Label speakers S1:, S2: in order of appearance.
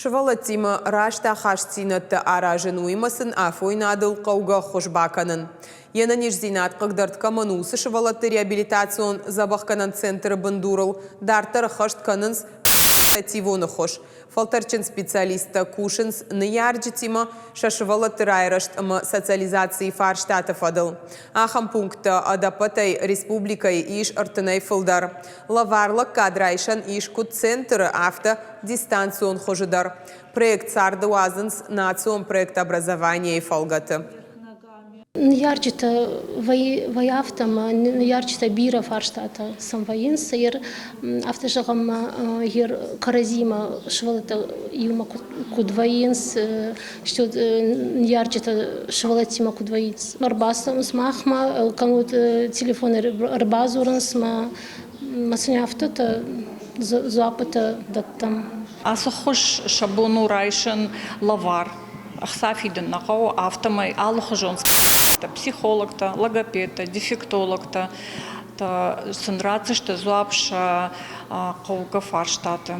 S1: Сывӕллӕттимӕ раст ахастдзинӕдтӕ аразын, уыимӕ сын афойнадыл хъӕугӕ ӕххуыс бакӕнын. Йе нӕниздзинад хъыгдӕрд кӕмӕн у, уыцы сывӕллӕтты реабилитацион дзӕбӕхгӕнӕн центры бындурыл дарддӕр ӕххӕст кӕнынц реабилитативон ӕххуыс. Фӕлтӕрдджын специалисттӕ кусынц ныййарджытимӕ сӕ сывӕллӕтты райрӕзт ӕмӕ социализацийы фарстаты фӕдыл. Ахӕм пункттӕ ӕдӕппӕтӕй республикӕйы ис ӕртынӕй фылдӕр. Лӕвар лӕггад райсӕн ис куыд центры, афтӕ дистанцион хуызы дӕр. Проект царды уадзынц национ проект образование-йы фӕлгӕты.
S2: Ныййарджытӕ вӕййы афтӕ ӕмӕ ныййарджытӕ бирӕ фарстатӕ сӕм вӕййынц. Афтӕ зӕгъӕм, кӕрӕдзимӕ сывӕллӕттӕ иумӕ куыд вӕййынц, стӕй ныййарджытӕ сывӕллӕттимӕ куыд вӕййынц. Ӕрбацӕуынц махмӕ, кӕннод телефонӕй ӕрбадзурынц мӕ сын афтӕтӕ дзуаппытӕ дӕттӕм.
S3: Ацы ххуыс сӕ бон у райсын лӕвар. Ӕхца фидын нӕ хъӕуы, афтӕмӕй алыхуызон психологтӕ, логопедтӕ, дефектологтӕ сын ратдзысты дзуапп сӕ хъӕугӕ фарстаты.